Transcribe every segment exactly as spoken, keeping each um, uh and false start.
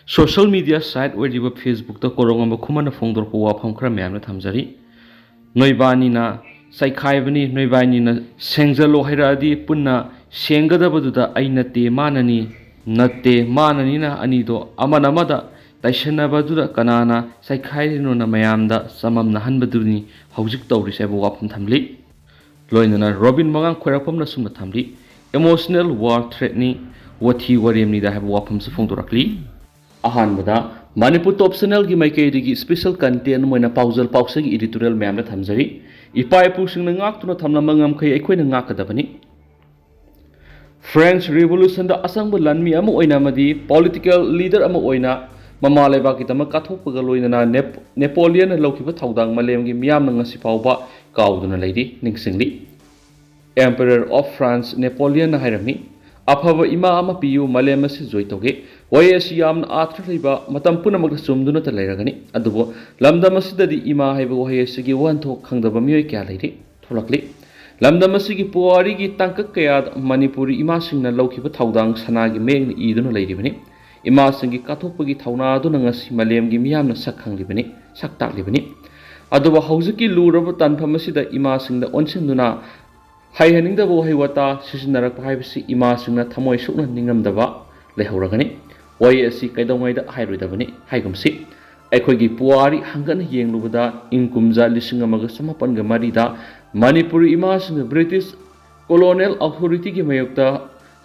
Social media site ꯑꯣꯏꯔꯤꯕ Facebookꯇ ꯀꯣꯔꯣꯡꯉꯝꯕ ꯈꯨꯃꯟꯅ ꯐꯣꯡꯗꯣꯔꯛꯄ ꯋꯥꯐꯝ ꯈꯔ ꯃꯌꯥꯝꯅ ꯊꯝꯖꯔꯤ꯫ "ꯅꯣꯏꯕꯥꯅꯤꯅ ꯆꯩꯈꯥꯏꯕꯅꯤ, ꯅꯣꯏꯕꯥꯅꯤꯅ ꯁꯦꯡꯖꯜꯂꯣ ꯍꯥꯏꯔꯛꯑꯗꯤ ꯄꯨꯟꯅ ꯁꯦꯡꯒꯗꯕꯗꯨꯗ ꯑꯩ ꯅꯠꯇꯦ ꯃꯥꯅꯅꯤ, ꯅꯠꯇꯦ ꯃꯥꯅꯅꯤꯅ ꯑꯅꯤꯗꯣ ꯑꯃꯅ ꯑꯃꯗ ꯇꯥꯏꯁꯟꯅꯕꯗꯨꯗ ꯀꯅꯥꯅ ꯆꯩꯈꯥꯏꯔꯤꯅꯣꯅ ꯃꯌꯥꯝꯗ ꯆꯃꯝꯅꯍꯟꯕꯗꯨꯅꯤ ꯍꯧꯖꯤꯛ ꯇꯧꯔꯤꯁꯦ" ꯍꯥꯏꯕ ꯋꯥꯐꯝ ꯊꯝꯂꯤ꯫ ꯂꯣꯏꯅꯅ ꯔꯣꯕꯤꯟ ꯃꯉꯥꯡ ꯈꯣꯏꯔꯥꯛꯄꯝꯅ ꯑꯁꯨꯝꯅ ꯊꯝꯂꯤ, "Emotional war threatꯅꯤ, ꯋꯥꯊꯤ ꯋꯥꯔꯦꯝꯅꯤꯗ" ꯍꯥꯏꯕ ꯋꯥꯐꯝꯁꯨ ꯐꯣꯡꯗꯣꯔꯛꯂꯤ꯫ ꯑꯍꯥꯟꯕꯗ ꯃꯅꯤꯄꯨꯔ ꯇꯣꯞ ꯆꯦꯅꯦꯜꯒꯤ ꯃꯥꯏꯀꯩꯗꯒꯤ special content ꯑꯃ ꯑꯣꯏꯅ ꯄꯥꯎꯖꯦꯜ ꯄꯥꯎꯁꯦꯒꯤ editorial ꯃꯌꯥꯝꯗ ꯊꯝꯖꯔꯤ꯫ ꯏꯄꯥ ꯏꯄꯨꯁꯤꯡꯅ ꯉꯥꯛꯇꯨꯅ ꯊꯝꯂꯝꯕ ꯉꯝꯈꯩ ꯑꯩꯈꯣꯏꯅ ꯉꯥꯛꯀꯗꯕꯅꯤ꯫ French Revolutionꯗ ꯑꯆꯪꯕ ꯂꯥꯟꯃꯤ ꯑꯃ ꯑꯣꯏꯅ ꯑꯃꯗꯤ political leader ꯑꯃ ꯑꯣꯏꯅ ꯃꯃꯥ ꯂꯩꯕꯥꯛꯀꯤꯗꯃꯛ ꯀꯠꯊꯣꯛꯄꯒ ꯂꯣꯏꯅꯅ ꯅꯦꯞ-, ꯅꯦꯄꯣꯂꯤꯌꯟꯅ ꯂꯧꯈꯤꯕ ꯊꯧꯗꯥꯡ ꯃꯥꯂꯦꯝꯒꯤ ꯃꯤꯌꯥꯝꯅ ꯉꯁꯤ ꯐꯥꯎꯕ ꯀꯥꯎꯗꯨꯅ ꯂꯩꯔꯤ, ꯅꯤꯡꯁꯤꯡꯂꯤ꯫ Emperor of France ꯅꯦꯄꯣꯂꯤꯌꯟꯅ ꯍꯥꯏꯔꯝꯃꯤ, "ꯑꯐꯕ ꯏꯃꯥ ꯑꯃ ꯄꯤꯌꯨ, ꯃꯥꯂꯦꯝ ꯑꯁꯤ ꯖꯣꯏ ꯇꯧꯒꯦ"꯫ ꯋꯥꯍꯩ ꯑꯁꯤ ꯌꯥꯝꯅ ꯑꯥꯔꯊ ꯂꯩꯕ, ꯃꯇꯝ ꯄꯨꯝꯅꯃꯛꯇ ꯆꯨꯝꯗꯨꯅꯇ ꯂꯩꯔꯒꯅꯤ꯫ ꯑꯗꯨꯕꯨ ꯂꯝꯗꯝ ꯑꯁꯤꯗꯗꯤ ꯏꯃꯥ ꯍꯥꯏꯕ ꯋꯥꯍꯩ ꯑꯁꯤꯒꯤ ꯋꯥꯍꯟꯊꯣꯛ ꯈꯪꯗꯕ ꯃꯤꯑꯣꯏ ꯀꯌꯥ ꯂꯩꯔꯤ꯫ ꯊꯣꯛꯂꯛꯂꯤ꯫ ꯂꯝꯗꯝ ꯑꯁꯤꯒꯤ ꯄꯨꯋꯥꯔꯤꯒꯤ ꯇꯥꯡꯀꯛ ꯀꯌꯥꯗ ꯃꯅꯤꯄꯨꯔꯤ ꯏꯃꯥꯁꯤꯡꯅ ꯂꯧꯈꯤꯕ ꯊꯧꯗꯥꯡ ꯁꯅꯥꯒꯤ ꯃꯌꯦꯛꯅ ꯏꯗꯨꯅ ꯂꯩꯔꯤꯕꯅꯤ꯫ ꯏꯃꯥꯁꯤꯡꯒꯤ ꯀꯠꯊꯣꯛꯄꯒꯤ ꯊꯧꯅꯥ ꯑꯗꯨꯅ ꯉꯁꯤ ꯃꯥꯂꯦꯝꯒꯤ ꯃꯤꯌꯥꯝꯅ ꯁꯛ ꯈꯪꯂꯤꯕꯅꯤ, ꯁꯛ ꯇꯥꯛꯂꯤꯕꯅꯤ꯫ ꯑꯗꯨꯕꯨ ꯍꯧꯖꯤꯛꯀꯤ ꯂꯨꯔꯕ ꯇꯥꯟꯐꯝ ꯑꯁꯤꯗ ꯏꯃꯥꯁꯤꯡꯗ ꯑꯣꯟꯁꯤꯟꯗꯨꯅ ꯍꯩꯍꯟꯅꯤꯡꯗꯕ ꯋꯥꯍꯩ ꯋꯥꯇꯥ ꯁꯤꯖꯤꯟꯅꯔꯛꯄ ꯍꯥꯏꯕꯁꯤ ꯏꯃꯥꯁꯤꯡꯅ ꯊꯃꯣꯏ ꯁꯣꯛꯅ ꯅꯤꯡꯉꯝꯗꯕ ꯂꯩꯍꯧꯔꯒꯅꯤ꯫ ꯋꯥꯍꯩ ꯑꯁꯤ ꯀꯩꯗꯧꯉꯩꯗ ꯍꯥꯏꯔꯣꯏꯗꯕꯅꯤ ꯍꯥꯏꯒꯨꯝꯁꯤ꯫ ꯑꯩꯈꯣꯏꯒꯤ ꯄꯨꯋꯥꯔꯤ ꯍꯪꯒꯠꯅ ꯌꯦꯡꯂꯨꯕꯗ ꯏꯪ ꯀꯨꯝꯖꯥ ꯂꯤꯁꯤꯡ ꯑꯃꯒ ꯆꯃꯥꯄꯟꯒ ꯃꯔꯤꯗ ꯃꯅꯤꯄꯨꯔꯤ ꯏꯃꯥꯁꯤꯡꯅ British colonial authorityꯒꯤ ꯃꯥꯌꯣꯛꯇ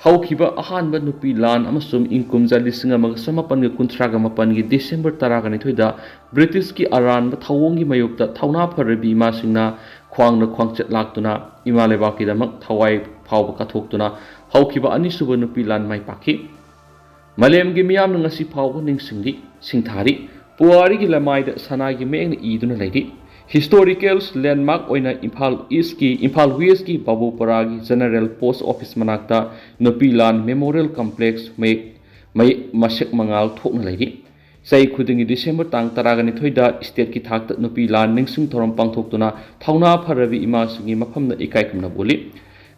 ꯍꯧꯈꯤꯕ ꯑꯍꯥꯟꯕ ꯅꯨꯄꯤ ꯂꯥꯟ ꯑꯃꯁꯨꯡ ꯏꯪ ꯀꯨꯝꯖꯥ ꯂꯤꯁꯤꯡ ꯑꯃꯒ ꯆꯃꯥꯄꯟꯒ ꯀꯨꯟꯊ꯭ꯔꯥꯒ ꯃꯥꯄꯟꯒꯤ December ꯇꯔꯥꯒ ꯅꯤꯊꯣꯏꯗ Britishꯀꯤ ꯑꯔꯥꯟꯕ ꯊꯧꯑꯣꯡꯒꯤ ꯃꯥꯌꯣꯛꯇ ꯊꯧꯅꯥ ꯐꯔꯕꯤ ꯏꯃꯥꯁꯤꯡꯅ ꯈ꯭ꯋꯥꯡꯗ ꯈ꯭ꯋꯥꯡꯆꯠ ꯂꯥꯛꯇꯨꯅ ꯏꯃꯥ ꯂꯩꯕꯥꯛꯀꯤꯗꯃꯛ ꯊꯋꯥꯏ ꯐꯥꯎꯕ ꯀꯠꯊꯣꯛꯇꯨꯅ ꯍꯧꯈꯤꯕ ꯑꯅꯤꯁꯨꯕ ꯅꯨꯄꯤ ꯂꯥꯟ ꯃꯥꯏ ꯄꯥꯛꯈꯤ꯫ ꯃꯥꯂꯦꯝꯒꯤ ꯃꯤꯌꯥꯝꯅ ꯉꯁꯤ ꯐꯥꯎꯕ ꯅꯤꯡꯁꯤꯡꯂꯤ, ꯁꯤꯡꯊꯥꯔꯤ꯫ ꯄꯨꯋꯥꯔꯤꯒꯤ ꯂꯃꯥꯏꯗ ꯁꯅꯥꯒꯤ ꯃꯌꯦꯛꯅ ꯏꯗꯨꯅ ꯂꯩꯔꯤ꯫ Historical landmark ꯑꯣꯏꯅ Imphal Eastꯀꯤ, Imphal Westꯀꯤ ꯕꯥꯕꯨꯄꯔꯥꯒꯤ General Post Office ꯃꯅꯥꯛꯇ ꯅꯨꯄꯤ ꯂꯥꯟ Memorial Complex ꯃꯌꯦꯛ, ꯃꯌꯦꯛ ꯃꯁꯛ ꯃꯉꯥꯜ ꯊꯣꯛꯅ ꯂꯩꯔꯤ꯫ ꯆꯍꯤ ꯈꯨꯗꯤꯡꯒꯤ December ꯇꯥꯡ ꯇꯔꯥꯒ ꯅꯤꯊꯣꯏꯗ stateꯀꯤ ꯊꯥꯛꯇ ꯅꯨꯄꯤ ꯂꯥꯟ ꯅꯤꯡꯁꯤꯡ ꯊꯧꯔꯝ ꯄꯥꯡꯊꯣꯛꯇꯨꯅ ꯊꯧꯅꯥ ꯐꯔꯕꯤ ꯏꯃꯥꯁꯤꯡꯒꯤ ꯃꯐꯝꯗ ꯏꯀꯥꯏ ꯈꯨꯝꯅꯕ ꯎꯠꯂꯤ꯫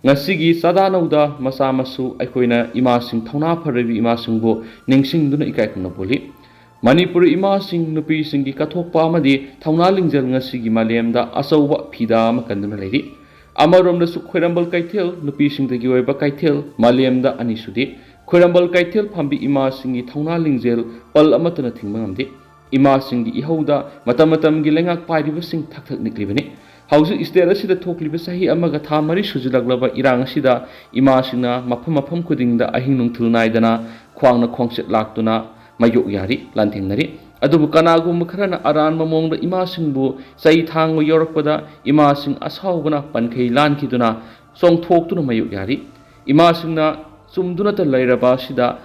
ꯉꯁꯤꯒꯤ ꯆꯥꯗꯥ ꯅꯧꯗꯥ ꯃꯆꯥ ꯃꯁꯨ ꯑꯩꯈꯣꯏꯅ ꯏꯃꯥꯁꯤꯡ, ꯊꯧꯅꯥ ꯐꯔꯕꯤ ꯏꯃꯥꯁꯤꯡꯕꯨ ꯅꯤꯡꯁꯤꯡꯗꯨꯅ ꯏꯀꯥꯏ ꯈꯨꯝꯅꯕ ꯎꯠꯂꯤ꯫ ꯃꯅꯤꯄꯨꯔ ꯏꯃꯥꯁꯤꯡ, ꯅꯨꯄꯤꯁꯤꯡꯒꯤ ꯀꯠꯊꯣꯛꯄ ꯑꯃꯗꯤ ꯊꯧꯅꯥ ꯂꯤꯡꯖꯦꯜ ꯉꯁꯤꯒꯤ ꯃꯥꯂꯦꯝꯗ ꯑꯆꯧꯕ ꯐꯤꯗꯥ ꯑꯃ ꯀꯟꯗꯨꯅ ꯂꯩꯔꯤ꯫ ꯑꯃꯔꯣꯝꯗꯁꯨ ꯈ꯭ꯋꯥꯏꯔꯝꯕꯟ ꯀꯩꯊꯦꯜ, ꯅꯨꯄꯤꯁꯤꯡꯗꯒꯤ ꯑꯣꯏꯕ ꯀꯩꯊꯦꯜ, ꯃꯥꯂꯦꯝꯗ ꯑꯅꯤꯁꯨꯗꯤ꯫ ꯈ꯭ꯋꯥꯏꯔꯝꯕꯟ ꯀꯩꯊꯦꯜ ꯐꯝꯕꯤ ꯏꯃꯥꯁꯤꯡꯒꯤ ꯊꯧꯅꯥ ꯂꯤꯡꯖꯦꯜ ꯄꯜ ꯑꯃꯠꯇꯅ ꯊꯤꯡꯕ ꯉꯝꯗꯦ꯫ ꯏꯃꯥꯁꯤꯡꯒꯤ ꯏꯍꯧꯗ ꯃꯇꯝ ꯃꯇꯝꯒꯤ ꯂꯩꯉꯥꯛ ꯄꯥꯏꯔꯤꯕꯁꯤꯡ ꯊꯛ ꯊꯛ ꯅꯤꯛꯂꯤꯕꯅꯤ꯫ ꯍꯧꯖꯤꯛ state ꯑꯁꯤꯗ ꯊꯣꯛꯂꯤꯕ ꯆꯍꯤ ꯑꯃꯒ ꯊꯥ ꯃꯔꯤ ꯁꯨꯖꯤꯜꯂꯛꯂꯕ ꯏꯔꯥꯡ ꯑꯁꯤꯗ ꯏꯃꯥꯁꯤꯡꯅ ꯃꯐꯝ ꯃꯐꯝ ꯈꯨꯗꯤꯡꯗ ꯑꯍꯤꯡ ꯅꯨꯡꯊꯤꯜ ꯅꯥꯏꯗꯅ ꯈ꯭ꯋꯥꯡꯅ ꯈꯣꯡꯆꯠ ꯂꯥꯛꯇꯨꯅ ꯃꯥꯌꯣꯛ ꯌꯥꯔꯤ, ꯂꯥꯟꯊꯦꯡꯅꯔꯤ꯫ ꯑꯗꯨꯕꯨ ꯀꯅꯥꯒꯨꯝꯕ ꯈꯔꯅ ꯑꯔꯥꯟꯕ ꯃꯑꯣꯡꯗ ꯏꯃꯥꯁꯤꯡꯕꯨ ꯆꯩ ꯊꯥꯡꯕ ꯌꯧꯔꯛꯄꯗ ꯏꯃꯥꯁꯤꯡ ꯑꯁꯥꯎꯕꯅ ꯄꯟꯈꯩ ꯂꯥꯟꯈꯤꯗꯨꯅ ꯆꯣꯡꯊꯣꯛꯇꯨꯅ ꯃꯥꯌꯣꯛ ꯌꯥꯔꯤ꯫ ꯏꯃꯥꯁꯤꯡꯅ ꯆꯨꯝꯗꯨꯅꯇ ꯂꯩꯔꯕ ꯑꯁꯤꯗ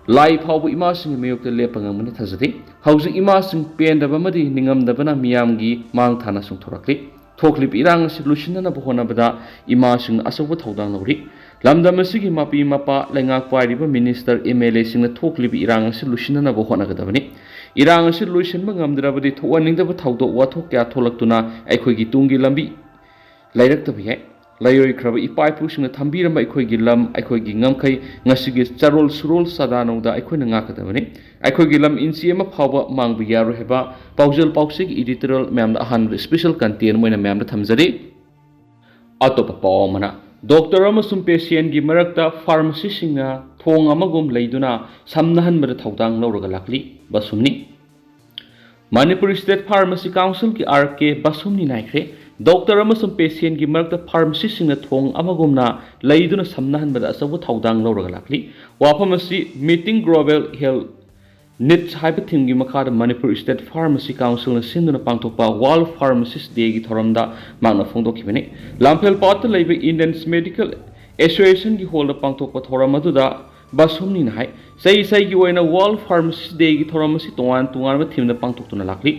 ꯂꯥꯏ ꯐꯥꯎꯕ ꯏꯃꯥꯁꯤꯡꯒꯤ ꯃꯥꯌꯣꯛꯇ ꯂꯦꯞꯄ ꯉꯝꯒꯅꯤ ꯊꯥꯖꯗꯦ꯫ ꯍꯧꯖꯤꯛ ꯏꯃꯥꯁꯤꯡ ꯄꯦꯟꯗꯕ ꯑꯃꯗꯤ ꯅꯤꯡꯉꯝꯗꯕꯅ ꯃꯤꯌꯥꯝꯒꯤ ꯃꯥꯡ ꯊꯥꯅ ꯆꯣꯡꯊꯣꯔꯛꯂꯤ꯫ ꯊꯣꯛꯂꯤꯕ ꯏꯔꯥꯡ ꯑꯁꯤ ꯂꯣꯏꯁꯤꯟꯅꯅꯕ ꯍꯣꯠꯅꯕꯗ ꯏꯃꯥꯁꯤꯡꯅ ꯑꯆꯧꯕ ꯊꯧꯗꯥꯡ ꯂꯧꯔꯤ꯫ ꯂꯝꯗꯝ ꯑꯁꯤꯒꯤ ꯃꯄꯤ ꯃꯄꯥ, ꯂꯩꯉꯥꯛ ꯄꯥꯏꯔꯤꯕ minister, MLAꯁꯤꯡꯅ ꯊꯣꯛꯂꯤꯕ ꯏꯔꯥꯡ ꯑꯁꯤ ꯂꯣꯏꯁꯤꯟꯅꯅꯕ ꯍꯣꯠꯅꯒꯗꯕꯅꯤ꯫ ꯏꯔꯥꯡ ꯑꯁꯤ ꯂꯣꯏꯁꯤꯟꯕ ꯉꯝꯗ꯭ꯔꯕꯗꯤ ꯊꯣꯛꯍꯟꯅꯤꯡꯗꯕ ꯊꯧꯗꯣꯛ ꯋꯥꯊꯣꯛ ꯀꯌꯥ ꯊꯣꯛꯂꯛꯇꯨꯅ ꯑꯩꯈꯣꯏꯒꯤ ꯇꯨꯡꯒꯤ ꯂꯝꯕꯤ ꯂꯩꯔꯛꯇꯕ ꯌꯥꯏ꯫ ꯂꯩꯔꯣꯏꯈ꯭ꯔꯕ ꯏꯄꯥ ꯏꯄꯨꯁꯤꯡꯅ ꯊꯝꯕꯤꯔꯝꯕ ꯑꯩꯈꯣꯏꯒꯤ ꯂꯝ, ꯑꯩꯈꯣꯏꯒꯤ ꯉꯝꯈꯩ ꯉꯁꯤꯒꯤ ꯆꯥꯔꯣꯜ ꯁꯨꯔꯣꯜ ꯆꯥꯗꯥ ꯅꯧꯗꯥ ꯑꯩꯈꯣꯏꯅ ꯉꯥꯛꯀꯗꯕꯅꯤ꯫ ꯑꯩꯈꯣꯏꯒꯤ ꯂꯝ ꯏꯟꯆꯤ ꯑꯃ ꯐꯥꯎꯕ ꯃꯥꯡꯕ ꯌꯥꯔꯣꯏ ꯍꯥꯏꯕ ꯄꯥꯎꯖꯦꯜ ꯄꯥꯎꯆꯦꯒꯤ editorial ꯃꯌꯥꯝꯗ ꯑꯍꯥꯟꯕꯗ special content ꯑꯣꯏꯅ ꯃꯌꯥꯝꯗ ꯊꯝꯖꯔꯤ꯫ ꯑꯇꯣꯞꯄ ꯄꯥꯎ ꯑꯃꯅ, doctor ꯑꯃꯁꯨꯡ patientꯒꯤ ꯃꯔꯛꯇ pharmacistꯁꯤꯡꯅ ꯊꯣꯡ ꯑꯃꯒꯨꯝ ꯂꯩꯗꯨꯅ ꯁꯝꯅꯍꯟꯕꯗ ꯊꯧꯗꯥꯡ ꯂꯧꯔꯒ ꯂꯥꯛꯂꯤ꯫ ꯕꯁꯨꯝꯅꯤ꯫ ꯃꯅꯤꯄꯨꯔ State Pharmacy Councilꯒꯤ RK ꯕꯁꯨꯝꯅꯤꯅ ꯍꯥꯏꯈ꯭ꯔꯦ, doctor ꯑꯃꯁꯨꯡ patientꯒꯤ ꯃꯔꯛꯇ pharmacistꯁꯤꯡꯅ ꯊꯣꯡ ꯑꯃꯒꯨꯝꯅ ꯂꯩꯗꯨꯅ ꯁꯝꯅꯍꯟꯕꯗ ꯑꯆꯧꯕ ꯊꯧꯗꯥꯡ ꯂꯧꯔꯒ ꯂꯥꯛꯂꯤ꯫ ꯋꯥꯐꯝ ꯑꯁꯤ Meeting Global Health Needs ꯍꯥꯏꯕ themeꯒꯤ ꯃꯈꯥꯗ ꯃꯅꯤꯄꯨꯔ State Pharmacy Councilꯅ ꯁꯤꯟꯗꯨꯅ ꯄꯥꯡꯊꯣꯛꯄ World Pharmacist Dayꯒꯤ ꯊꯧꯔꯝꯗ ꯃꯍꯥꯛꯅ ꯐꯣꯡꯗꯣꯛꯈꯤꯕꯅꯤ꯫ ꯂꯝꯐꯦꯜꯄꯥꯠꯇ ꯂꯩꯕ Indian Medical Associationꯒꯤ hallꯗ ꯄꯥꯡꯊꯣꯛꯄ ꯊꯧꯔꯝ ꯑꯗꯨꯗ ꯕꯁꯨꯝꯅꯤꯅ ꯍꯥꯏ, ꯆꯍꯤ ꯆꯍꯤꯒꯤ ꯑꯣꯏꯅ World Pharmacist Dayꯒꯤ ꯊꯧꯔꯝ ꯑꯁꯤ ꯇꯣꯉꯥꯟ ꯇꯣꯉꯥꯟꯕ themeꯗ ꯄꯥꯡꯊꯣꯛꯇꯨꯅ ꯂꯥꯛꯂꯤ꯫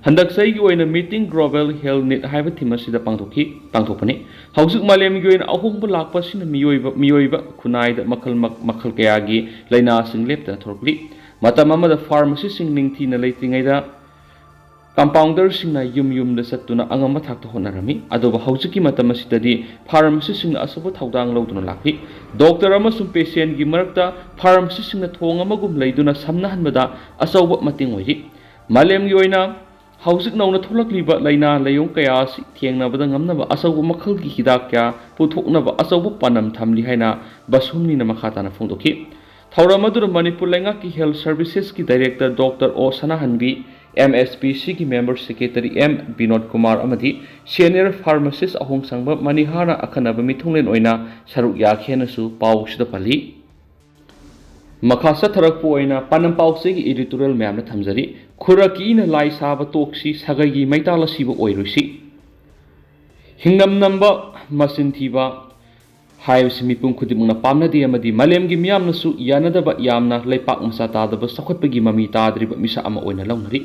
ꯍꯟꯗꯛ ꯆꯍꯤꯒꯤ ꯑꯣꯏꯅ Meeting Global Health Need ꯍꯥꯏꯕ theme ꯑꯁꯤꯗ ꯄꯥꯡꯊꯣꯛꯈꯤ, ꯄꯥꯡꯊꯣꯛꯄꯅꯤ꯫ ꯍꯧꯖꯤꯛ ꯃꯥꯂꯦꯝꯒꯤ ꯑꯣꯏꯅ ꯑꯍꯣꯡꯕ ꯂꯥꯛꯄ ꯑꯁꯤꯅ ꯃꯤꯑꯣꯏꯕ, ꯃꯤꯑꯣꯏꯕ ꯈꯨꯟꯅꯥꯏꯗ ꯃꯈꯜ ꯃ-, ꯃꯈꯜ ꯀꯌꯥꯒꯤ ꯂꯥꯏꯅꯥꯁꯤꯡ ꯂꯦꯞꯇꯅ ꯊꯣꯔꯛꯂꯤ꯫ ꯃꯇꯝ ꯑꯃꯗ pharmacistꯁꯤꯡ ꯅꯤꯡꯊꯤꯅ ꯂꯩꯇ꯭ꯔꯤꯉꯩꯗ ꯀꯝꯄꯥꯎꯟꯗꯔꯁꯤꯡꯅ ꯌꯨꯝ ꯌꯨꯝꯗ ꯆꯠꯇꯨꯅ ꯑꯉꯝꯕ ꯊꯥꯛꯇ ꯍꯣꯠꯅꯔꯝꯃꯤ꯫ ꯑꯗꯨꯕꯨ ꯍꯧꯖꯤꯛꯀꯤ ꯃꯇꯝ ꯑꯁꯤꯗꯗꯤ ꯐꯥꯔꯃꯥꯁꯤꯁꯤꯡꯅ ꯑꯆꯧꯕ ꯊꯧꯗꯥꯡ ꯂꯧꯗꯨꯅ ꯂꯥꯛꯂꯤ꯫ ꯗꯣꯛꯇꯔ ꯑꯃꯁꯨꯡ ꯄꯦꯁꯦꯟꯒꯤ ꯃꯔꯛꯇ ꯐꯥꯔꯃꯥꯁꯤꯁꯤꯡꯅ ꯊꯣꯡ ꯑꯃꯒꯨꯝ ꯂꯩꯗꯨꯅ ꯁꯝꯅꯍꯟꯕꯗ ꯑꯆꯧꯕ ꯃꯇꯦꯡ ꯑꯣꯏꯔꯤ꯫ ꯃꯥꯂꯦꯝꯒꯤ ꯑꯣꯏꯅ ꯍꯧꯖꯤꯛ ꯅꯧꯅ ꯊꯣꯛꯂꯛꯂꯤꯕ ꯂꯥꯏꯅꯥ ꯂꯥꯏꯑꯣꯡ ꯀꯌꯥ ꯑꯁꯤ ꯊꯦꯡꯅꯕꯗ ꯉꯝꯅꯕ ꯑꯆꯧꯕ ꯃꯈꯜꯒꯤ ꯍꯤꯗꯥꯛ ꯀꯌꯥ ꯄꯨꯊꯣꯛꯅꯕ ꯑꯆꯧꯕ ꯄꯥꯟꯗꯝ ꯊꯝꯂꯤ ꯍꯥꯏꯅ ꯕꯁꯨꯝꯅꯤꯅ ꯃꯈꯥ ꯇꯥꯅ ꯐꯣꯡꯗꯣꯛꯈꯤ꯫ ꯊꯧꯔꯝ ꯑꯗꯨꯗ ꯃꯅꯤꯄꯨꯔ ꯂꯩꯉꯥꯛꯀꯤ ꯍꯦꯜꯊ ꯁꯔꯚꯤꯁꯦꯁꯀꯤ ꯗꯥꯏꯔꯦꯛꯇꯔ ꯗꯣꯛꯇꯔ ꯑꯣ ꯁꯅꯥꯍꯟꯕꯤ, ꯑꯦꯝ ꯑꯦꯁ ꯄꯤ ꯁꯤꯒꯤ member secretary M Vinod Kumar ꯑꯃꯗꯤ ꯁꯦꯅꯤꯌꯔ ꯐꯥꯔꯃꯥꯁꯤꯁ ꯑꯍꯣꯡꯁꯪꯕ ꯃꯅꯤꯍꯥꯔꯅ ꯑꯈꯟꯅꯕ ꯃꯤꯊꯨꯡꯂꯦꯟ ꯑꯣꯏꯅ ꯁꯔꯨꯛ ꯌꯥꯈꯤ ꯍꯥꯏꯅꯁꯨ ꯄꯥꯎꯁꯤꯗ ꯄꯜꯂꯤ꯫ ꯃꯈꯥ ꯆꯠꯊꯔꯛꯄ ꯑꯣꯏꯅ ꯄꯥꯟꯗꯝ ꯄꯥꯎꯆꯦꯒꯤ ꯏꯗꯤꯇꯣꯔꯤꯌꯦꯜ ꯃꯌꯥꯝꯅ ꯊꯝꯖꯔꯤ꯫ ꯈꯨꯔꯛꯀꯤ ꯏꯅ ꯂꯥꯏ ꯁꯥꯕ ꯇꯣꯛꯁꯤ, ꯁꯥꯒꯩꯒꯤ ꯃꯩꯇꯥꯜ ꯑꯁꯤꯕ ꯑꯣꯏꯔꯣꯏꯁꯤ꯫ ꯍꯤꯡꯅꯝ ꯅꯝꯕ, ꯃꯆꯤꯟ ꯊꯤꯕ ꯍꯥꯏꯕꯁꯤ ꯃꯤꯄꯨꯝ ꯈꯨꯗꯤꯡꯃꯛꯅ ꯄꯥꯝꯅꯗꯦ ꯑꯃꯗꯤ ꯃꯥꯂꯦꯝꯒꯤ ꯃꯤꯌꯥꯝꯅꯁꯨ ꯌꯥꯅꯗꯕ, ꯌꯥꯝꯅ ꯂꯩꯄꯥꯛ ꯃꯆꯥ ꯇꯥꯗꯕ ꯆꯥꯎꯈꯠꯄꯒꯤ ꯃꯃꯤ ꯇꯥꯗ꯭ꯔꯤꯕ ꯃꯤꯁꯛ ꯑꯃ ꯑꯣꯏꯅ ꯂꯧꯅꯔꯤ꯫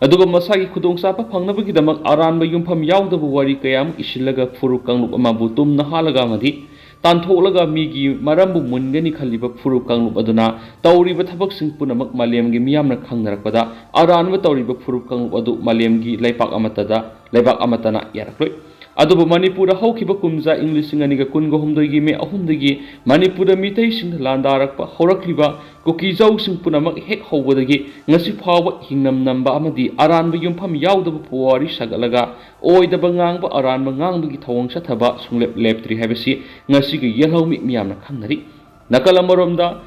ꯑꯗꯨꯒ ꯃꯁꯥꯒꯤ ꯈꯨꯗꯣꯡꯆꯥꯕ ꯐꯪꯅꯕꯒꯤꯗꯃꯛ ꯑꯔꯥꯟꯕ ꯌꯨꯝꯐꯝ ꯌꯥꯎꯗꯕ ꯋꯥꯔꯤ ꯀꯌꯥ ꯑꯃ ꯏꯁꯤꯜꯂꯒ ꯐꯨꯔꯨꯞ ꯀꯥꯡꯂꯨꯞ ꯑꯃꯕꯨ ꯇꯨꯝꯅ ꯍꯥꯠꯂꯒ ꯑꯃꯗꯤ ꯇꯥꯟꯊꯣꯛꯂꯒ ꯃꯤꯒꯤ ꯃꯔꯝꯕꯨ ꯃꯨꯟꯒꯅꯤ ꯈꯜꯂꯤꯕ ꯐꯨꯔꯨꯞ ꯀꯥꯡꯂꯨꯞ ꯑꯗꯨꯅ ꯇꯧꯔꯤꯕ ꯊꯕꯛꯁꯤꯡ ꯄꯨꯝꯅꯃꯛ ꯃꯥꯂꯦꯝꯒꯤ ꯃꯤꯌꯥꯝꯅ ꯈꯪꯅꯔꯛꯄꯗ ꯑꯔꯥꯟꯕ ꯇꯧꯔꯤꯕ ꯐꯨꯔꯨꯞ ꯀꯥꯡꯂꯨꯞ ꯑꯗꯨ ꯃꯥꯂꯦꯝꯒꯤ ꯂꯩꯄꯥꯛ ꯑꯃꯠꯇꯗ, ꯂꯩꯕꯥꯛ ꯑꯃꯠꯇꯅ ꯌꯥꯔꯛꯂꯣꯏ꯫ ꯑꯗꯨꯕꯨ ꯃꯅꯤꯄꯨꯔꯗ ꯍꯧꯈꯤꯕ ꯀꯨꯝꯖꯥ ꯏꯪ ꯂꯤꯁꯤꯡ ꯑꯅꯤꯒ ꯀꯨꯟꯒ ꯍꯨꯝꯗꯣꯏꯒꯤ ꯃꯦ ꯑꯍꯨꯝꯗꯒꯤ ꯃꯅꯤꯄꯨꯔꯗ ꯃꯤꯇꯩꯁꯤꯡꯅ ꯂꯥꯟꯗꯥꯔꯛꯄ ꯍꯧꯔꯛꯂꯤꯕ ꯀꯨꯀꯤꯖꯧꯁꯤꯡ ꯄꯨꯝꯅꯃꯛ ꯍꯦꯛ ꯍꯧꯕꯗꯒꯤ ꯉꯁꯤ ꯐꯥꯎꯕ ꯍꯤꯡꯅꯝ ꯅꯝꯕ ꯑꯃꯗꯤ ꯑꯔꯥꯟꯕ ꯌꯨꯝꯐꯝ ꯌꯥꯎꯗꯕ ꯄꯨꯋꯥꯔꯤ ꯁꯥꯒꯠꯂꯒ ꯑꯣꯏꯗꯕ ꯉꯥꯡꯕ, ꯑꯔꯥꯟꯕ ꯉꯥꯡꯕꯒꯤ ꯊꯧꯑꯣꯡ ꯆꯠꯊꯕ ꯁꯨꯡꯂꯦꯞ ꯂꯦꯞꯇ꯭ꯔꯤ ꯍꯥꯏꯕꯁꯤ ꯉꯁꯤꯒꯤ ꯌꯦꯜꯍꯧꯃꯤ ꯃꯤꯌꯥꯝꯅ ꯈꯪꯅꯔꯤ꯫ ꯅꯥꯀꯜ ꯑꯃꯔꯣꯝꯗ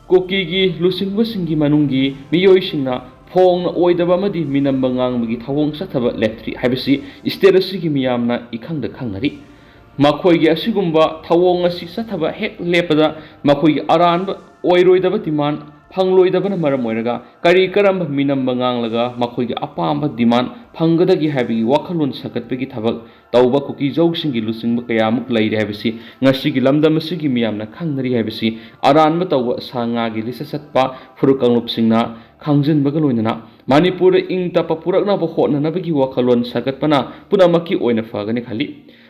ꯀꯨꯀꯤꯒꯤ ꯂꯨꯆꯤꯡꯕꯁꯤꯡꯒꯤ ꯃꯅꯨꯡꯒꯤ ꯃꯤꯑꯣꯏꯁꯤꯡꯅ ꯐꯣꯡꯅ ꯑꯣꯏꯗꯕ ꯑꯃꯗꯤ ꯃꯤꯅꯝꯕ ꯉꯥꯡꯕꯒꯤ ꯊꯧꯑꯣꯡ ꯆꯠꯊꯕ ꯂꯦꯞꯇ꯭ꯔꯤ ꯍꯥꯏꯕꯁꯤ ꯁ꯭ꯇꯦꯠ ꯑꯁꯤꯒꯤ ꯃꯤꯌꯥꯝꯅ ꯏꯈꯪꯗ ꯈꯪꯅꯔꯤ꯫ ꯃꯈꯣꯏꯒꯤ ꯑꯁꯤꯒꯨꯝꯕ ꯊꯧꯑꯣꯡ ꯑꯁꯤ ꯆꯠꯊꯕ ꯍꯦꯛ ꯂꯦꯞꯄꯗ ꯃꯈꯣꯏꯒꯤ ꯑꯔꯥꯟꯕ ꯑꯣꯏꯔꯣꯏꯗꯕ ꯗꯤꯃꯥꯟ ꯐꯪꯂꯣꯏꯗꯕꯅ ꯃꯔꯝ ꯑꯣꯏꯔꯒ ꯀꯔꯤ ꯀꯔꯝꯕ ꯃꯤꯅꯝꯕ ꯉꯥꯡꯂꯒ ꯃꯈꯣꯏꯒꯤ ꯑꯄꯥꯝꯕ ꯗꯤꯃꯥꯟ ꯐꯪꯒꯗꯒꯦ ꯍꯥꯏꯕꯒꯤ ꯋꯥꯈꯜꯂꯣꯟ ꯁꯥꯒꯠꯄꯒꯤ ꯊꯕꯛ ꯇꯧꯕ ꯀꯨꯀꯤꯖꯧꯁꯤꯡꯒꯤ ꯂꯨꯆꯤꯡꯕ ꯀꯌꯥꯃꯨꯛ ꯂꯩꯔꯦ ꯍꯥꯏꯕꯁꯤ ꯉꯁꯤꯒꯤ ꯂꯝꯗꯝ ꯑꯁꯤꯒꯤ ꯃꯤꯌꯥꯝꯅ ꯈꯪꯅꯔꯤ ꯍꯥꯏꯕꯁꯤ ꯑꯔꯥꯟꯕ ꯇꯧꯕ ꯁꯥ ꯉꯥꯒꯤ ꯂꯤꯆꯠ ꯆꯠꯄ ꯐꯨꯔꯨꯞ ꯀꯥꯡꯂꯨꯞꯁꯤꯡꯅ ꯈꯪꯖꯤꯟꯕꯒ ꯂꯣꯏꯅꯅ ꯃꯅꯤꯄꯨꯔꯗ ꯏꯪ ꯇꯞꯄ ꯄꯨꯔꯛꯅꯕ ꯍꯣꯠꯅꯅꯕꯒꯤ ꯋꯥꯈꯜꯂꯣꯟ ꯁꯥꯒꯠꯄꯅ ꯄꯨꯝꯅꯃꯛꯀꯤ ꯑꯣꯏꯅ ꯐꯒꯅꯤ ꯈꯜꯂꯤ꯫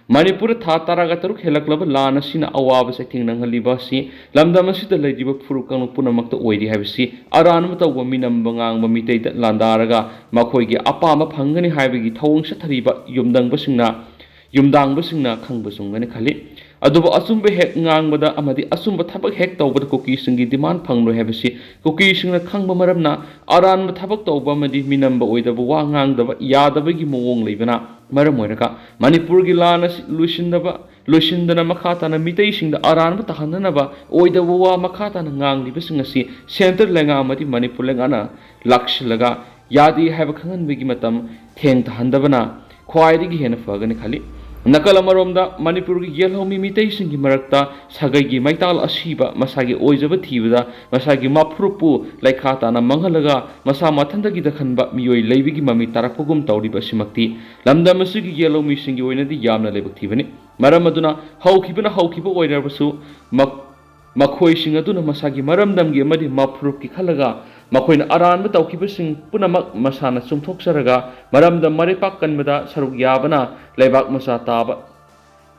ꯃꯅꯤꯄꯨꯔꯗ ꯊꯥ ꯇꯔꯥꯒ ꯇꯔꯨꯛ ꯍꯦꯜꯂꯛꯂꯕ ꯂꯥꯟ ꯑꯁꯤꯅ ꯑꯋꯥꯕ ꯆꯩꯊꯦꯡ ꯅꯪꯍꯜꯂꯤꯕ ꯑꯁꯤ ꯂꯝꯗꯝ ꯑꯁꯤꯗ ꯂꯩꯔꯤꯕ ꯐꯨꯔꯨꯞ ꯀꯥꯡꯂꯨꯞ ꯄꯨꯝꯅꯃꯛꯇ ꯑꯣꯏꯔꯤ ꯍꯥꯏꯕꯁꯤ ꯑꯔꯥꯟꯕ ꯇꯧꯕ, ꯃꯤꯅꯝꯕ ꯉꯥꯡꯕ ꯃꯤꯇꯩꯗ ꯂꯥꯟꯗꯥꯔꯒ ꯃꯈꯣꯏꯒꯤ ꯑꯄꯥꯝꯕ ꯐꯪꯒꯅꯤ ꯍꯥꯏꯕꯒꯤ ꯊꯧꯑꯣꯡ ꯆꯠꯊꯔꯤꯕ ꯌꯨꯝꯗꯪꯕꯁꯤꯡꯅ, ꯌꯨꯝꯗꯥꯡꯕꯁꯤꯡꯅ ꯈꯪꯕ ꯆꯨꯝꯒꯅꯤ ꯈꯜꯂꯤ꯫ ꯑꯗꯨꯕꯨ ꯑꯆꯨꯝꯕ ꯍꯦꯛ ꯉꯥꯡꯕꯗ ꯑꯃꯗꯤ ꯑꯆꯨꯝꯕ ꯊꯕꯛ ꯍꯦꯛ ꯇꯧꯕꯗ ꯀꯨꯀꯤꯁꯤꯡꯒꯤ ꯗꯤꯃꯥꯟ ꯐꯪꯂꯣꯏ ꯍꯥꯏꯕꯁꯤ ꯀꯨꯀꯤꯁꯤꯡꯅ ꯈꯪꯕ ꯃꯔꯝꯅ, ꯑꯔꯥꯟꯕ ꯊꯕꯛ ꯇꯧꯕ ꯑꯃꯗꯤ ꯃꯤꯅꯝꯕ ꯑꯣꯏꯗꯕ ꯋꯥ ꯉꯥꯡꯗꯕ ꯌꯥꯗꯕꯒꯤ ꯃꯑꯣꯡ ꯂꯩꯕꯅ ꯃꯔꯝ ꯑꯣꯏꯔꯒ ꯃꯅꯤꯄꯨꯔꯒꯤ ꯂꯥꯟ ꯑꯁꯤ ꯂꯣꯏꯁꯤꯟꯅꯕ, ꯂꯣꯏꯁꯤꯟꯗꯅ ꯃꯈꯥ ꯇꯥꯅ ꯃꯤꯇꯩꯁꯤꯡꯗ ꯑꯔꯥꯟꯕ ꯇꯥꯍꯟꯅꯅꯕ ꯑꯣꯏꯗꯕ ꯋꯥ ꯃꯈꯥ ꯇꯥꯅ ꯉꯥꯡꯂꯤꯕꯁꯤꯡ ꯑꯁꯤ centre ꯂꯩꯉꯥꯛ ꯑꯃꯗꯤ ꯃꯅꯤꯄꯨꯔ ꯂꯩꯉꯥꯛꯅ ꯂꯥꯛꯁꯤꯜꯂꯒ ꯌꯥꯗꯦ ꯍꯥꯏꯕ ꯈꯪꯍꯟꯕꯒꯤ ꯃꯇꯝ ꯊꯦꯡꯊꯍꯟꯗꯕꯅ ꯈ꯭ꯋꯥꯏꯗꯒꯤ ꯍꯦꯟꯅ ꯐꯒꯅꯤ ꯈꯜꯂꯤ꯫ ꯅꯥꯀꯜ ꯑꯃꯔꯣꯝꯗ ꯃꯅꯤꯄꯨꯔꯒꯤ ꯌꯦꯜꯍꯧꯃꯤ ꯃꯤꯇꯩꯁꯤꯡꯒꯤ ꯃꯔꯛꯇ ꯁꯥꯒꯩꯒꯤ ꯃꯩꯇꯥꯜ ꯑꯁꯤꯕ, ꯃꯁꯥꯒꯤ ꯑꯣꯏꯖꯕ ꯊꯤꯕꯗ ꯃꯁꯥꯒꯤ ꯃꯐꯨꯔꯨꯞꯄꯨ ꯂꯩꯈꯥ ꯇꯥꯅ ꯃꯥꯡꯍꯜꯂꯒ ꯃꯁꯥ ꯃꯊꯟꯇꯒꯤꯗ ꯈꯟꯕ ꯃꯤꯑꯣꯏ ꯂꯩꯕꯒꯤ ꯃꯃꯤ ꯇꯥꯔꯛꯄꯒꯨꯝ ꯇꯧꯔꯤꯕ ꯑꯁꯤꯃꯛꯇꯤ ꯂꯝꯗꯝ ꯑꯁꯤꯒꯤ ꯌꯦꯜꯍꯧꯃꯤꯁꯤꯡꯒꯤ ꯑꯣꯏꯅꯗꯤ ꯌꯥꯝꯅ ꯂꯥꯏꯕꯛ ꯊꯤꯕꯅꯤ꯫ ꯃꯔꯝ ꯑꯗꯨꯅ ꯍꯧꯈꯤꯕꯅ ꯍꯧꯈꯤꯕ ꯑꯣꯏꯔꯕꯁꯨ ꯃ-, ꯃꯈꯣꯏꯁꯤꯡ ꯑꯗꯨꯅ ꯃꯁꯥꯒꯤ ꯃꯔꯝꯗꯝꯒꯤ ꯑꯃꯗꯤ ꯃꯐꯨꯔꯨꯞꯀꯤ ꯈꯜꯂꯒ ꯃꯈꯣꯏꯅ ꯑꯔꯥꯟꯕ ꯇꯧꯈꯤꯕꯁꯤꯡ ꯄꯨꯝꯅꯃꯛ ꯃꯁꯥꯅ ꯆꯨꯝꯊꯣꯛꯆꯔꯒ ꯃꯔꯝꯗꯝ ꯃꯔꯩꯄꯥꯛ ꯀꯟꯕꯗ ꯁꯔꯨꯛ ꯌꯥꯕꯅ ꯂꯩꯕꯥꯛ ꯃꯆꯥ ꯇꯥꯕ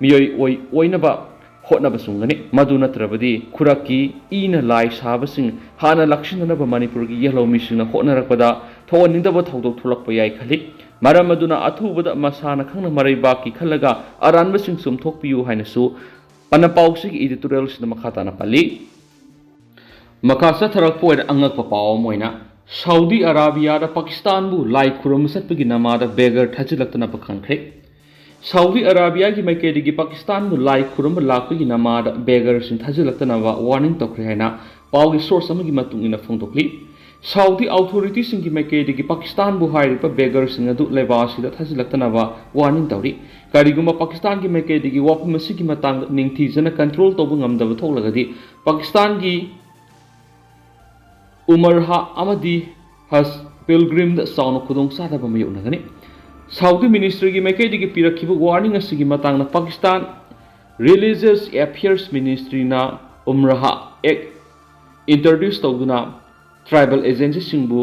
ꯃꯤꯑꯣꯏ ꯑꯣꯏ-, ꯑꯣꯏꯅꯕ ꯍꯣꯠꯅꯕ ꯆꯨꯝꯒꯅꯤ꯫ ꯃꯗꯨ ꯅꯠꯇ꯭ꯔꯕꯗꯤ ꯈꯨꯔꯛꯀꯤ ꯏꯅ ꯂꯥꯏ ꯁꯥꯕꯁꯤꯡ ꯍꯥꯟꯅ ꯂꯥꯛꯁꯤꯟꯅꯅꯕ ꯃꯅꯤꯄꯨꯔꯒꯤ ꯌꯦꯜꯍꯧꯃꯤꯁꯤꯡꯅ ꯍꯣꯠꯅꯔꯛꯄꯗ ꯊꯣꯛꯍꯟꯅꯤꯡꯗꯕ ꯊꯧꯗꯣꯛ ꯊꯣꯛꯂꯛꯄ ꯌꯥꯏ ꯈꯜꯂꯤ꯫ ꯃꯔꯝ ꯑꯗꯨꯅ ꯑꯊꯨꯕꯗ ꯃꯁꯥꯅ ꯈꯪꯅ ꯃꯔꯩꯕꯥꯛꯀꯤ ꯈꯜꯂꯒ ꯑꯔꯥꯟꯕꯁꯤꯡ ꯆꯨꯝꯊꯣꯛꯄꯤꯌꯨ ꯍꯥꯏꯅꯁꯨ ꯄꯥꯎꯁꯤꯒꯤ editorialꯁꯤꯗ ꯃꯈꯥ ꯇꯥꯅ ꯄꯜꯂꯤ꯫ ꯃꯈꯥ ꯆꯠꯊꯔꯛꯄ ꯑꯣꯏꯅ ꯑꯉꯛꯄ ꯄꯥꯎ ꯑꯃ ꯑꯣꯏꯅ ꯁꯥꯎꯗꯤ ꯑꯔꯥꯕꯤꯌꯥꯗ ꯄꯥꯀꯤꯁꯇꯥꯟꯕꯨ ꯂꯥꯏ ꯈꯨꯔꯨꯝꯕ ꯆꯠꯄꯒꯤ ꯅꯃꯥꯗ beggar ꯊꯥꯖꯤꯜꯂꯛꯇꯅꯕ ꯈꯪꯈ꯭ꯔꯦ꯫ ꯁꯥꯎꯗꯤ ꯑꯔꯥꯕꯤꯌꯥꯒꯤ ꯃꯥꯏꯀꯩꯗꯒꯤ ꯄꯥꯀꯤꯁꯇꯥꯟꯕꯨ ꯂꯥꯏ ꯈꯨꯔꯨꯝꯕ ꯂꯥꯛꯄꯒꯤ ꯅꯃꯥꯗ beggarꯁꯤꯡ ꯊꯥꯖꯤꯜꯂꯛꯇꯅꯕ warning ꯇꯧꯈ꯭ꯔꯦ ꯍꯥꯏꯅ ꯄꯥꯎꯒꯤ source ꯑꯃꯒꯤ ꯃꯇꯨꯡ ꯏꯟꯅ ꯐꯣꯡꯗꯣꯛꯂꯤ꯫ ꯁꯥꯎꯗꯤ authorityꯁꯤꯡꯒꯤ ꯃꯥꯏꯀꯩꯗꯒꯤ ꯄꯥꯀꯤꯁꯇꯥꯟꯕꯨ ꯍꯥꯏꯔꯤꯕ beggarꯁꯤꯡ ꯑꯗꯨ ꯂꯩꯕꯥꯛ ꯑꯁꯤꯗ ꯊꯥꯖꯤꯜꯂꯛꯇꯅꯕ warning ꯇꯧꯔꯤ꯫ ꯀꯔꯤꯒꯨꯝꯕ ꯄꯥꯀꯤꯁꯇꯥꯟꯒꯤ ꯃꯥꯏꯀꯩꯗꯒꯤ ꯋꯥꯐꯝ ꯑꯁꯤꯒꯤ ꯃꯇꯥꯡꯗ ꯅꯤꯡꯊꯤꯖꯅ control ꯇꯧꯕ ꯉꯝꯗꯕ ꯊꯣꯛꯂꯒꯗꯤ ꯄꯥꯀꯤꯁꯇꯥꯟꯒꯤ ꯎꯃꯔꯍꯥ ꯑꯃꯗꯤ ꯍꯖ pilgrimꯗ ꯆꯥꯎꯅ ꯈꯨꯗꯣꯡꯆꯥꯗꯕ ꯃꯥꯌꯣꯛꯅꯒꯅꯤ꯫ ꯁꯥꯎꯗꯤ ministryꯒꯤ ꯃꯥꯏꯀꯩꯗꯒꯤ ꯄꯤꯔꯛꯈꯤꯕ warning ꯑꯁꯤꯒꯤ ꯃꯇꯥꯡꯗ Pakistan Religious Affairs ministryꯅ ꯎꯃꯔꯍꯥ act introduce ꯇꯧꯗꯨꯅ tribal agencyꯁꯤꯡꯕꯨ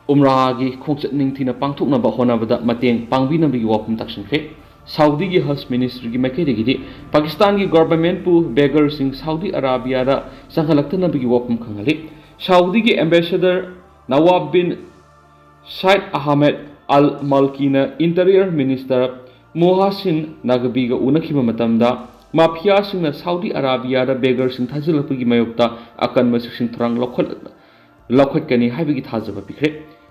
ꯎꯃꯔꯥꯒꯤ ꯈꯣꯡꯆꯠ ꯅꯤꯡꯊꯤꯅ ꯄꯥꯡꯊꯣꯛꯅꯕ ꯍꯣꯠꯅꯕꯗ ꯃꯇꯦꯡ ꯄꯥꯡꯕꯤꯅꯕꯒꯤ ꯋꯥꯐꯝ ꯇꯥꯛꯁꯤꯟꯈ꯭ꯔꯦ꯫ ꯁꯥꯎꯗꯤꯒꯤ ꯍꯖ ꯃꯤꯅꯤꯁꯇ꯭ꯔꯤꯒꯤ ꯃꯥꯏꯀꯩꯗꯒꯤꯗꯤ ꯄꯥꯀꯤꯁꯇꯥꯟꯒꯤ ꯒꯣꯚꯔꯟꯃꯦꯟꯠꯄꯨ ꯕꯦꯒꯔꯁꯤꯡ ꯁꯥꯎꯗꯤ ꯑꯔꯥꯕꯤꯌꯥꯗ ꯆꯪꯍꯜꯂꯛꯇꯅꯕꯒꯤ ꯋꯥꯐꯝ ꯈꯪꯍꯜꯂꯤ꯫ ꯁꯥꯎꯗꯤꯒꯤ ꯑꯦꯝꯕꯦꯁꯦꯗꯔ ꯅꯋꯥꯕ ꯕꯤꯟ ꯁꯥꯏꯗ ꯑꯍꯃꯦꯗ ꯑꯜ ꯃꯜꯀꯤꯅ ꯏꯟꯇꯤꯔꯤꯌꯔ ꯃꯤꯅꯤꯁꯇꯔ ꯃꯣꯍꯥꯁꯤꯟ ꯅꯒꯕꯤꯒ ꯎꯅꯈꯤꯕ ꯃꯇꯝꯗ, ꯃꯥꯐꯤꯌꯥꯁꯤꯡꯅ ꯁꯥꯎꯗꯤ ꯑꯔꯥꯕꯤꯌꯥꯗ ꯕꯦꯒꯔꯁꯤꯡ ꯊꯥꯖꯤꯜꯂꯛꯄꯒꯤ ꯃꯥꯌꯣꯛꯇ ꯑꯀꯟꯕ ꯆꯦꯛꯁꯤꯟ ꯊꯧꯔꯥꯡ ꯂꯧꯈꯠ-, ꯂꯧꯈꯠꯀꯅꯤ ꯍꯥꯏꯕꯒꯤ ꯊꯥꯖꯕ ꯄꯤꯈ꯭ꯔꯦ꯫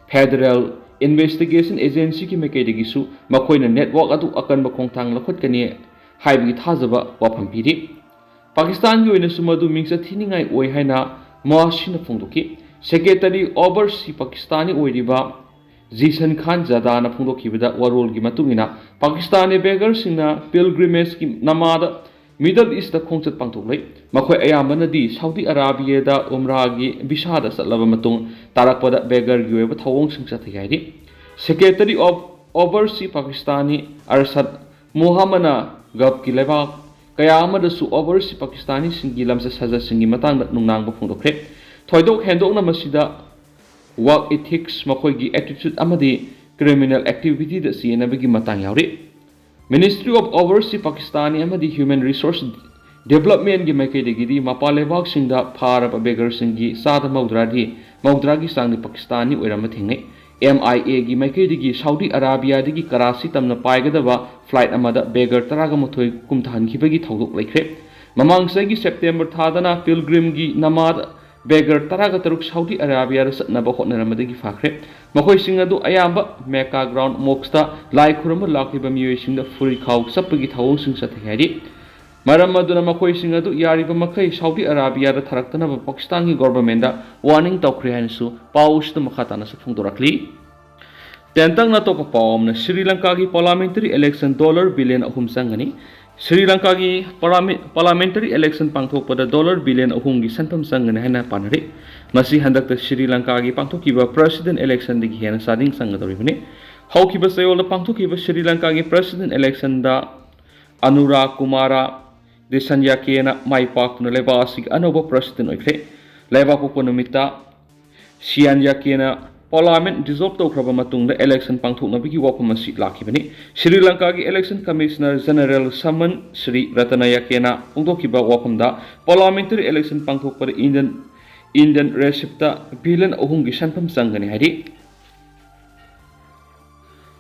ꯐꯦꯗꯔꯦꯜ ꯏꯟꯚꯦꯁꯇꯤꯒꯦꯁꯟ ꯑꯦꯖꯦꯟꯁꯤꯒꯤ ꯃꯥꯏꯀꯩꯗꯒꯤꯁꯨ ꯃꯈꯣꯏꯅ ꯅꯦꯠꯋꯥꯔꯛ ꯑꯗꯨ ꯑꯀꯟꯕ ꯈꯣꯡꯊꯥꯡ ꯂꯧꯈꯠꯀꯅꯤ ꯍꯥꯏꯕꯒꯤ ꯊꯥꯖꯕ ꯋꯥꯐꯝ ꯄꯤꯔꯤ꯫ ꯄꯥꯀꯤꯁꯇꯥꯟꯒꯤ ꯑꯣꯏꯅꯁꯨ ꯃꯗꯨ ꯃꯤꯡꯆꯠ ꯊꯤꯅꯤꯡꯉꯥꯏ ꯑꯣꯏ ꯍꯥꯏꯅ ꯃꯣꯍꯥꯁꯤꯟꯅ ꯐꯣꯡꯗꯣꯛꯈꯤ꯫ ꯁꯦꯀ꯭ꯔꯦꯇꯔꯤ ꯑꯣꯚꯔꯁꯤ ꯄꯥꯀꯤꯁꯇꯥꯅꯤ ꯑꯣꯏꯔꯤꯕ ꯖꯤꯁꯟ ꯈꯥꯟ ꯖꯥꯗꯥꯅ ꯐꯣꯡꯗꯣꯛꯈꯤꯕꯗ, ꯋꯥꯔꯣꯜꯒꯤ ꯃꯇꯨꯡ ꯏꯟꯅ, ꯄꯥꯀꯤꯁꯇꯥꯅꯤ ꯕꯦꯒꯔꯁꯤꯡꯅ ꯄꯤꯜꯒ꯭ꯔꯤꯃꯦꯖꯀꯤ ꯅꯃꯥꯗ ꯃꯤꯗꯜ ꯏꯁꯇ ꯈꯣꯡꯆꯠ ꯄꯥꯡꯊꯣꯛꯂꯦ꯫ ꯃꯈꯣꯏ ꯑꯌꯥꯝꯕꯅꯗꯤ ꯁꯥꯎꯗꯤ ꯑꯔꯥꯕꯤꯌꯥꯗ ꯎꯝꯔꯥꯒꯤ ꯚꯤꯁꯥꯗ ꯆꯠꯂꯕ ꯃꯇꯨꯡ ꯇꯥꯔꯛꯄꯗ ꯕꯦꯒꯔꯒꯤ ꯑꯣꯏꯕ ꯊꯧꯑꯣꯡꯁꯤꯡ ꯆꯠꯊꯩ ꯍꯥꯏꯔꯤ꯫ ꯁꯦꯀ꯭ꯔꯦꯇꯔꯤ ꯑꯣꯐ ꯑꯣꯚꯔꯁꯤ ꯄꯥꯀꯤꯁꯇꯥꯅꯤ ꯑꯔꯁꯗ ꯃꯣꯍꯃꯅ ꯒꯜꯐꯀꯤ ꯂꯩꯕꯥꯛ ꯀꯌꯥ ꯑꯃꯗꯁꯨ ꯑꯣꯚꯔꯁꯤ ꯄꯥꯀꯤꯁꯇꯥꯅꯤꯁꯤꯡꯒꯤ ꯂꯝꯆꯠ ꯁꯥꯖꯠꯁꯤꯡꯒꯤ ꯃꯇꯥꯡꯗ ꯅꯨꯡꯅꯥꯡꯕ ꯐꯣꯡꯗꯣꯛꯈ꯭ꯔꯦ꯫ ꯊꯣꯏꯗꯣꯛ ꯍꯦꯟꯗꯣꯛꯅ ꯃꯁꯤꯗ ꯋꯥꯔꯛ ꯏꯊꯤꯛꯁ, ꯃꯈꯣꯏꯒꯤ ꯑꯦꯇꯤꯆꯨꯗ ꯑꯃꯗꯤ ꯀ꯭ꯔꯤꯃꯤꯅꯦꯜ ꯑꯦꯛꯇꯤꯚꯤꯇꯤꯗ ꯆꯦꯟꯅꯕꯒꯤ ꯃꯇꯥꯡ ꯌꯥꯎꯔꯤ꯫ ꯃꯤꯅꯤꯁꯇ꯭ꯔꯤ ꯑꯣꯐ ꯑꯣꯚꯔꯁꯤ ꯄꯥꯀꯤꯁꯇꯥꯅꯤ ꯑꯃꯗꯤ ꯍ꯭ꯌꯨꯃꯦꯟ ꯔꯤꯁꯣꯔꯁ ꯗꯤꯚꯦꯂꯞꯃꯦꯟꯠꯒꯤ ꯃꯥꯏꯀꯩꯗꯒꯤꯗꯤ ꯃꯄꯥꯟ ꯂꯩꯕꯥꯛꯁꯤꯡꯗ ꯐꯥꯔꯕ ꯕꯦꯒꯔꯁꯤꯡꯒꯤ ꯆꯥꯗ ꯃꯧꯗ꯭ꯔꯥꯗꯤ, ꯃꯧꯗ꯭ꯔꯥꯒꯤ ꯆꯥꯡꯗꯤ ꯄꯥꯀꯤꯁꯇꯥꯅꯤ ꯑꯣꯏꯔꯝꯕ ꯊꯦꯡꯅꯩ꯫ ꯑꯦꯝ ꯑꯥꯏ ꯑꯦꯒꯤ ꯃꯥꯏꯀꯩꯗꯒꯤ ꯁꯥꯎꯗꯤ ꯑꯔꯥꯕꯤꯌꯥꯗꯒꯤ ꯀꯔꯥꯆꯤ ꯇꯝꯅ ꯄꯥꯏꯒꯗꯕ ꯐ꯭ꯂꯥꯏꯠ ꯑꯃꯗ ꯕꯦꯒꯔ ꯇꯔꯥꯒ ꯃꯥꯊꯣꯏ ꯀꯨꯝꯊꯍꯟꯈꯤꯕꯒꯤ ꯊꯧꯗꯣꯛ ꯂꯩꯈ꯭ꯔꯦ꯫ ꯃꯃꯥꯡ ꯆꯍꯤꯒꯤ ꯁꯦꯞꯇꯦꯝꯕꯔ ꯊꯥꯗꯅ ꯄꯤꯜꯒ꯭ꯔꯤꯝꯒꯤ ꯅꯃꯥꯗ ꯕꯦꯒꯔ ꯇꯔꯥꯒ ꯇꯔꯨꯛ ꯁꯥꯎꯗꯤ ꯑꯔꯥꯕꯤꯌꯥꯗ ꯆꯠꯅꯕ ꯍꯣꯠꯅꯔꯝꯕꯗꯒꯤ ꯐꯥꯈ꯭ꯔꯦ꯫ ꯃꯈꯣꯏꯁꯤꯡ ꯑꯗꯨ ꯑꯌꯥꯝꯕ ꯃꯦꯀꯥ ꯒ꯭ꯔꯥꯎꯟ ꯃꯣꯛꯁꯇ ꯂꯥꯏ ꯈꯨꯔꯨꯝꯕ ꯂꯥꯛꯂꯤꯕ ꯃꯤꯑꯣꯏꯁꯤꯡꯗ ꯐꯨꯔꯤꯠꯈꯥꯎ ꯆꯞꯄꯒꯤ ꯊꯧꯑꯣꯡꯁꯤꯡ ꯆꯠꯊꯩ ꯍꯥꯏꯔꯤ꯫ ꯃꯔꯝ ꯑꯗꯨꯅ ꯃꯈꯣꯏꯁꯤꯡ ꯑꯗꯨ ꯌꯥꯔꯤꯕ ꯃꯈꯩ ꯁꯥꯎꯗꯤ ꯑꯔꯥꯕꯤꯌꯥꯗ ꯊꯥꯔꯛꯇꯅꯕ ꯄꯥꯀꯤꯁꯇꯥꯟꯒꯤ ꯒꯣꯚꯔꯟꯃꯦꯟꯠꯗ ꯋꯥꯔꯅꯤꯡ ꯇꯧꯈ꯭ꯔꯦ ꯍꯥꯏꯅꯁꯨ ꯄꯥꯎ ꯑꯁꯤꯗ ꯃꯈꯥ ꯇꯥꯅꯁꯨ ꯐꯣꯡꯗꯣꯔꯛꯂꯤ꯫ ꯇꯦꯟꯇꯛꯅ ꯑꯇꯣꯞꯄ ꯄꯥꯎ ꯑꯃꯅ, ꯁ꯭ꯔꯤ ꯂꯪꯀꯥꯒꯤ ꯄꯥꯔꯂꯥꯃꯦꯟꯇꯔꯤ ꯏꯂꯦꯛꯁꯟ ꯗꯣꯂꯔ ꯕꯤꯂꯤꯌꯟ ꯑꯍꯨꯝ ꯆꯪꯒꯅꯤ꯫ ꯁ꯭ꯔꯤ ꯂꯪꯀꯥꯒꯤ ꯄꯥꯔꯂꯥꯃꯦ-, ꯄꯥꯔꯂꯥꯃꯦꯟꯇꯔꯤ ꯏꯂꯦꯛꯁꯟ ꯄꯥꯡꯊꯣꯛꯄꯗ ꯗꯣꯂꯔ ꯕꯤꯂꯤꯌꯟ ꯑꯍꯨꯝꯒꯤ ꯁꯦꯟꯐꯝ ꯆꯪꯒꯅꯤ ꯍꯥꯏꯅ ꯄꯥꯅꯔꯤ꯫ ꯃꯁꯤ ꯍꯟꯗꯛꯇ ꯁ꯭ꯔꯤ ꯂꯪꯀꯥꯒꯤ ꯄꯥꯡꯊꯣꯛꯈꯤꯕ ꯄ꯭ꯔꯦꯁꯤꯗꯦꯟ ꯏꯂꯦꯛꯁꯟꯗꯒꯤ ꯍꯦꯟꯅ ꯆꯥꯗꯤꯡ ꯆꯪꯒꯗꯧꯔꯤꯕꯅꯤ꯫ ꯍꯧꯈꯤꯕ ꯆꯌꯣꯜꯗ ꯄꯥꯡꯊꯣꯛꯈꯤꯕ ꯁ꯭ꯔꯤ ꯂꯪꯀꯥꯒꯤ ꯄ꯭ꯔꯦꯁꯤꯗꯦꯟ ꯏꯂꯦꯛꯁꯟꯗ ꯑꯅꯨꯔꯥ ꯀꯨꯃꯥꯔꯥ ꯗꯤꯁꯟꯌꯥꯀꯦꯅ ꯃꯥꯏ ꯄꯥꯛꯇꯨꯅ ꯂꯩꯕꯥꯛ ꯑꯁꯤꯒꯤ ꯑꯅꯧꯕ ꯄ꯭ꯔꯦꯁꯤꯗꯦꯟ ꯑꯣꯏꯈ꯭ꯔꯦ꯫ ꯂꯩꯕꯥꯛꯄꯣꯛꯄ ꯅꯨꯃꯤꯠꯇ ꯁꯤꯌꯥꯟꯌꯥꯀꯦꯅ Parliament dissolve ꯇꯧꯈ꯭ꯔꯕ ꯃꯇꯨꯡꯗ election ꯄꯥꯡꯊꯣꯛꯅꯕꯒꯤ ꯋꯥꯐꯝ ꯑꯁꯤ ꯂꯥꯛꯈꯤꯕꯅꯤ꯫ ꯁ꯭ꯔꯤ ꯂꯪꯀꯥꯒꯤ election commissioner general ꯁꯃꯟ ꯁ꯭ꯔꯤ ꯔꯇꯅꯌꯀꯦꯅ ꯐꯣꯡꯗꯣꯛꯈꯤꯕ ꯋꯥꯐꯝꯗ, parliamentary election ꯄꯥꯡꯊꯣꯛꯄꯗ Indian Indian ꯔꯦꯁꯤꯞꯇ ꯕꯤꯂꯤꯌꯟ ꯑꯍꯨꯝꯒꯤ ꯁꯦꯟꯐꯝ ꯆꯪꯒꯅꯤ ꯍꯥꯏꯔꯤ꯫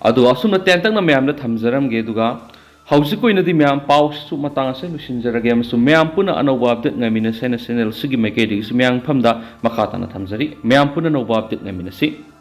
ꯑꯗꯨꯒ ꯑꯁꯨꯝꯅ ꯇꯦꯟꯇꯛꯅ ꯃꯌꯥꯝꯗ ꯊꯝꯖꯔꯝꯒꯦ꯫ ꯑꯗꯨꯒ ꯍꯧꯖꯤꯛ ꯑꯣꯏꯅꯗꯤ ꯃꯌꯥꯝ ꯄꯥꯎꯁꯤꯁꯨ ꯃꯇꯥꯡ ꯑꯁꯤꯗ ꯂꯣꯏꯁꯤꯟꯖꯔꯒꯦ, ꯑꯃꯁꯨꯡ ꯃꯌꯥꯝ ꯄꯨꯟꯅ ꯑꯅꯧꯕ update ꯉꯥꯏꯃꯤꯟꯅꯁꯦꯅ channel ꯑꯁꯤꯒꯤ ꯃꯥꯏꯀꯩꯗꯒꯤꯁꯨ ꯃꯌꯥꯝ ꯃꯐꯝꯗ ꯃꯈꯥ ꯇꯥꯅ ꯊꯝꯖꯔꯤ꯫ ꯃꯌꯥꯝ ꯄꯨꯟꯅ ꯑꯅꯧꯕ update ꯉꯥꯏꯃꯤꯟꯅꯁꯤ꯫